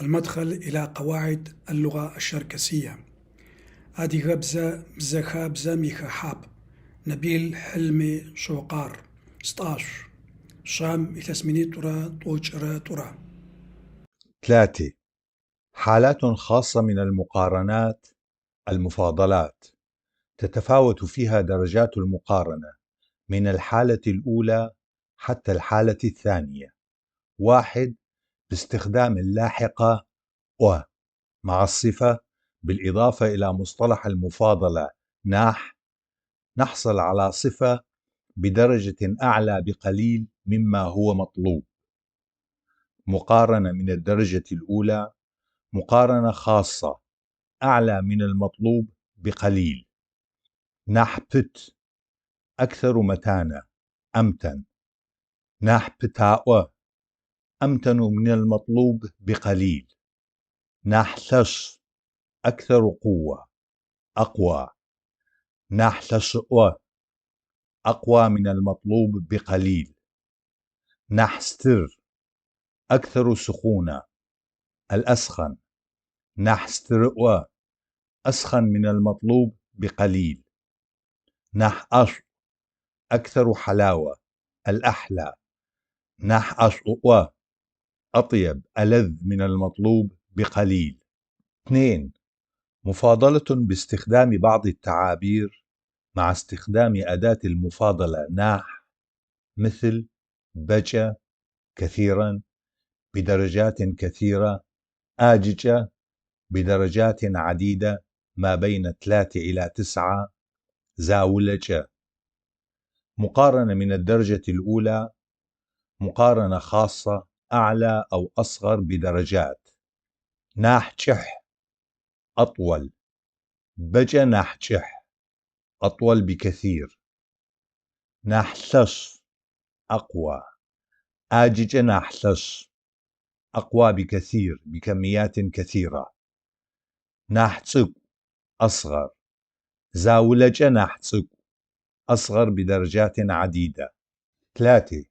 المدخل إلى قواعد اللغة الشركسية. Адыгэбзэ бзэхабзэм ихэхьапӏ. Набил Хьилми Шокъар. Стӏашъу. Шам, илъэс минитӏурэ тӏокӏырэ тӏурэ. 3. حالات خاصة من المقارنات المفاضلات تتفاوت فيها درجات المقارنة من الحالة الأولى حتى الحالة الثانية. 1. باستخدام اللاحقة "أ" مع الصفة بالإضافة إلى مصطلح المفاضلة "ناح" نحصل على صفة بدرجة أعلى بقليل مما هو مطلوب. مقارنة من الدرجة الأولى، مقارنة خاصة أعلى من المطلوب بقليل. ناح пыт أكثر متانة، أمتن. ناح пытаӏо أمتن من المطلوب بقليل. ناح лъэш أكثر قوة، أقوى. ناح лъэшыӏо أقوى من المطلوب بقليل. ناح стыр أكثر سخونة، الأسخن. ناح стырыӏо أسخن من المطلوب بقليل. ناح ӏэшӏу أكثر حلاوة، الأحلى. ناح ӏэшӏуӏо أطيب، ألذ من المطلوب بقليل. 2. مفاضلة باستخدام بعض التعابير مع استخدام أداة المفاضلة ناح مثل бэкӏэ كثيرا، بدرجات كثيرة، ӏаджыкӏэ بدرجات عديدة ما بين 3 إلى 9، заулэкӏэ. مقارنة من الدرجة الأولى، مقارنة خاصة أعلى أو أصغر بدرجات. ناح кӏыхь أطول، бэкӏэ нахь кӏыхь أطول بكثير. ناح лъэш أقوى، ӏаджыкӏэ нахь лъэш أقوى بكثير، بكميات كثيرة. ناح цӏыкӏу أصغر، заулэкӏэ нахь цӏыкӏу أصغر بدرجات عديدة. 3.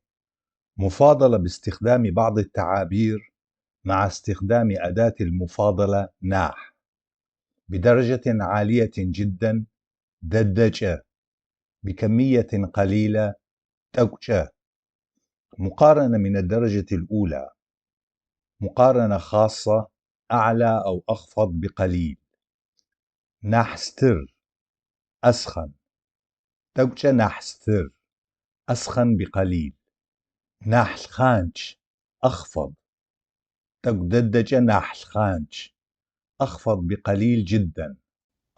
مفاضلة باستخدام بعض التعابير مع استخدام أداة المفاضلة ناح بدرجة عالية جدا، дэдэкӏэ، بكمية قليلة، тӏэкӏукӏэ. مقارنة من الدرجة الأولى، مقارنة خاصة أعلى أو أخفض بقليل. ناح стыр أسخن، тӏэкӏукӏэ нахь стыр أسخن بقليل. ناح лъхъанч أخفض، тӏэкӏу дэдэкӏэ нахь лъхъанч أخفض بقليل جدا.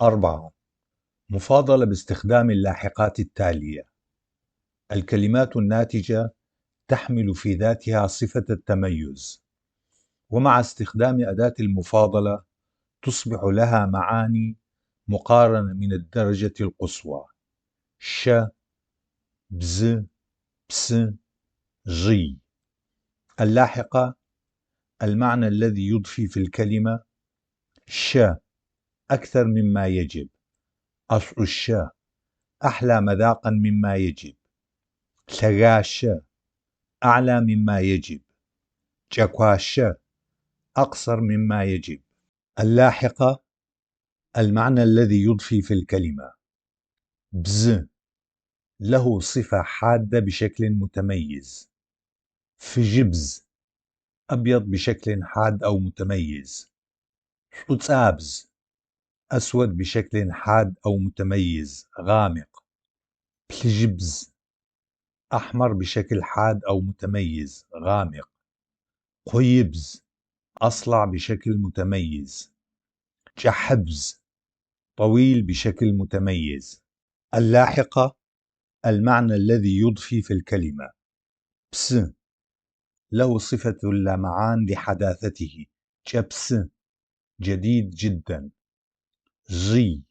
4. مفاضلة باستخدام اللاحقات التالية. الكلمات الناتجة تحمل في ذاتها صفة التميز، ومع استخدام أداة المفاضلة تصبح لها معاني مقارنة من الدرجة القصوى: ش، بز، بس، جي. اللاحقة المعنى الذي يضفي في الكلمة: ش أكثر مما يجب، ӏэшӏущэ أحلى مذاقا مما يجب، лъэгащэ أعلى مما يجب، кӏэкуащэ أقصر مما يجب. اللاحقة المعنى الذي يضفي في الكلمة: بز له صفة حادة بشكل متميز، фыжьыбз أبيض بشكل حاد أو متميز، шӏуцӏабз أسود بشكل حاد أو متميز غامق، плъыжьыбз أحمر بشكل حاد أو متميز غامق، къуибз أصلع بشكل متميز، кӏыхьыбз طويل بشكل متميز. اللاحقة المعنى الذي يضفي في الكلمة: بس له صفة اللمعان لحداثته، кӏэпсы جديد جدا، жъый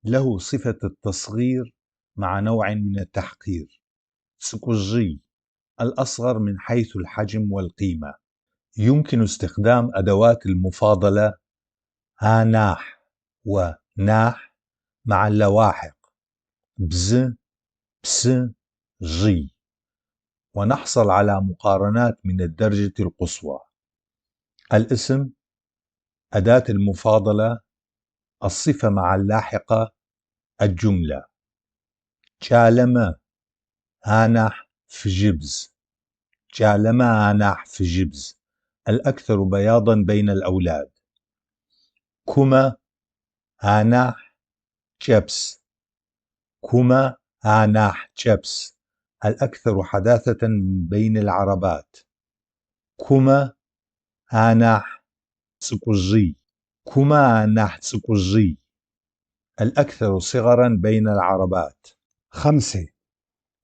له صفة التصغير مع نوع من التحقير، цӏыкӏужъый الأصغر من حيث الحجم والقيمة. يمكن استخدام أدوات المفاضلة анахь وناح مع اللواحق бзы، псы، жъый، ونحصل على مقارنات من الدرجة القصوى. الاسم أداة المفاضلة، الصفة مع اللاحقة، الجملة. Кӏалэмэ анахь фыжьыбз. Кӏалэмэ анахь фыжьыбз. الأكثر بياضا بين الأولاد. Кумэ анахь кӏэпс. Кумэ анахь кӏэпс. الأكثر حداثة من بين العربات. Кумэ анахь цӏыкӏужъый. Кумэ анахь цӏыкӏужъый. الأكثر صغرا بين العربات. 5.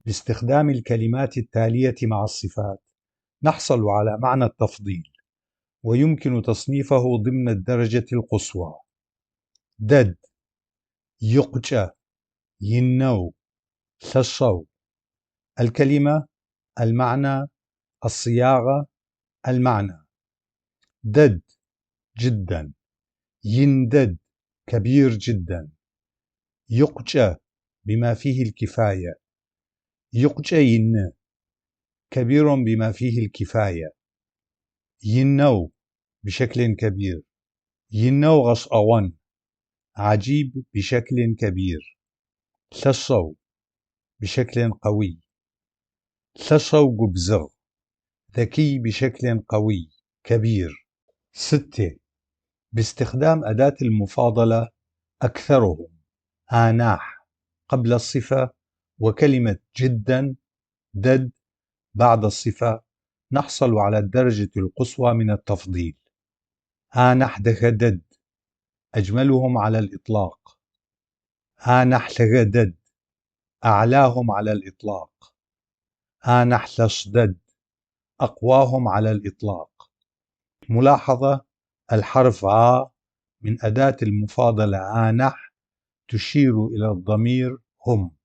باستخدام الكلمات التالية مع الصفات نحصل على معنى التفضيل، ويمكن تصنيفه ضمن الدرجة القصوى: дэд، икъукӏэ، инэу، лъэшэу. الكلمة، المعنى، الصياغة، المعنى: дэд جدا، ин дэд كبير جدا، икъукӏэ بما فيه الكفاية، икъукӏэ ины كبير بما فيه الكفاية، инэу بشكل كبير، инэу гъэшӏэгъон عجيب بشكل كبير، лъэшэу بشكل قوي، лъэшэу губзыгъ ذكي بشكل قوي كبير. 6. باستخدام أداة المفاضلة أكثرهم، анахь قبل الصفة وكلمة جدا، дэд بعد الصفة نحصل على الدرجة القصوى من التفضيل. Анахь дэхэ дэд. أجملهم على الإطلاق. Анахь лъэгэ дэд. أعلاهم على الإطلاق. Анахь лъэш дэд. أقواهم على الإطلاق. ملاحظة: الحرف а من أداة المفاضلة анахь تشير إلى الضمير هم.